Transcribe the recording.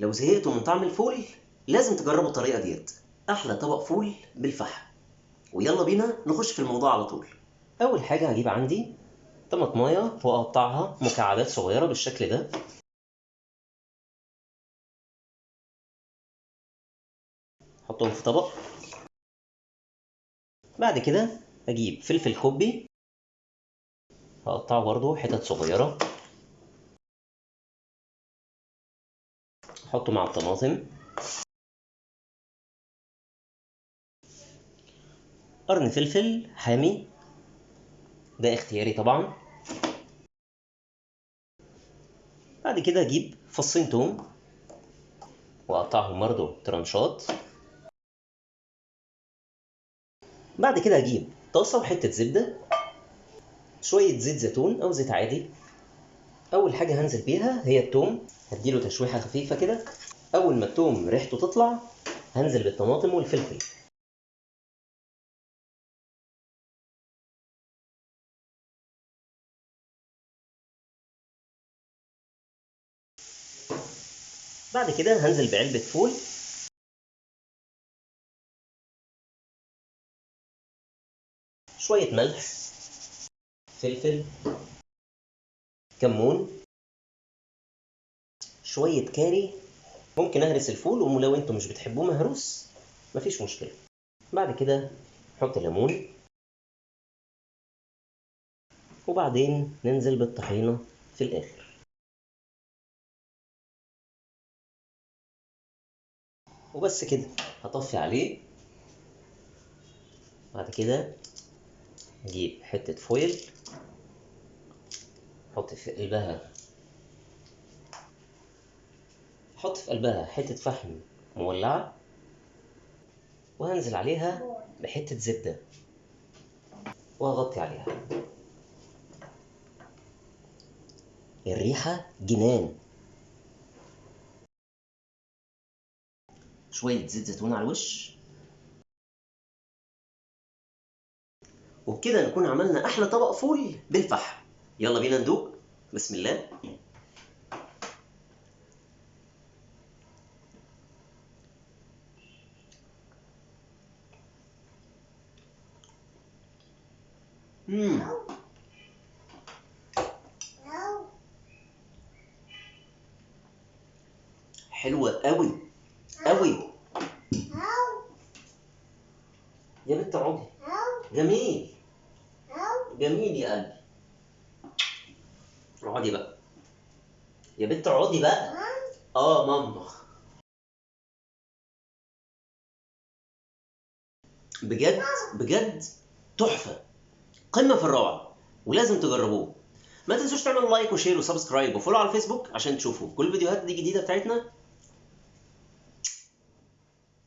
لو زهقتوا من طعم الفول لازم تجربوا الطريقة ديت، احلى طبق فول بالفحم. ويلا بينا نخش في الموضوع على طول. اول حاجة هجيب عندي طماطمايه واقطعها مكعبات صغيرة بالشكل ده. احطهم في طبق. بعد كده اجيب فلفل كوبي هقطعه برضو حتت صغيرة، احطه مع الطماطم. قرن فلفل حامي، ده اختياري طبعا. بعد كده اجيب فصين توم واقطعهم برضو ترانشات. بعد كده اجيب طاسه وحتة زبدة، شوية زيت زيتون او زيت عادي. اول حاجة هنزل بيها هي التوم، هديله تشويحه خفيفة كده. اول ما التوم ريحته تطلع هنزل بالطماطم والفلفل. بعد كده هنزل بعلبة فول، شوية ملح، فلفل، كمون، شوية كاري. ممكن اهرس الفول، ولو انتم مش بتحبوه مهروس مفيش مشكلة. بعد كده نحط ليمون، وبعدين ننزل بالطحينة في الآخر. وبس كده هطفي عليه. بعد كده نجيب حتة فويل، حط في قلبها، حط في قلبها حتة فحم مولعة، وهنزل عليها بحتة زبدة وهغطي عليها. الريحة جنان. شوية زيت زيتون على الوش. وبكده نكون عملنا أحلى طبق فول بالفحم. يلا بينا ندوق. بسم الله. حلوة قوي قوي يا بنت اقعدي. جميل جميل يا قلبي. اقعدي بقى يا بنت، اقعدي بقى. ماما بجد بجد تحفة، قمة في الروعة، ولازم تجربوه. ما تنسوش تعملوا like و share و subscribe و follow على الفيسبوك عشان تشوفوا كل الفيديوهات دي الجديدة بتاعتنا.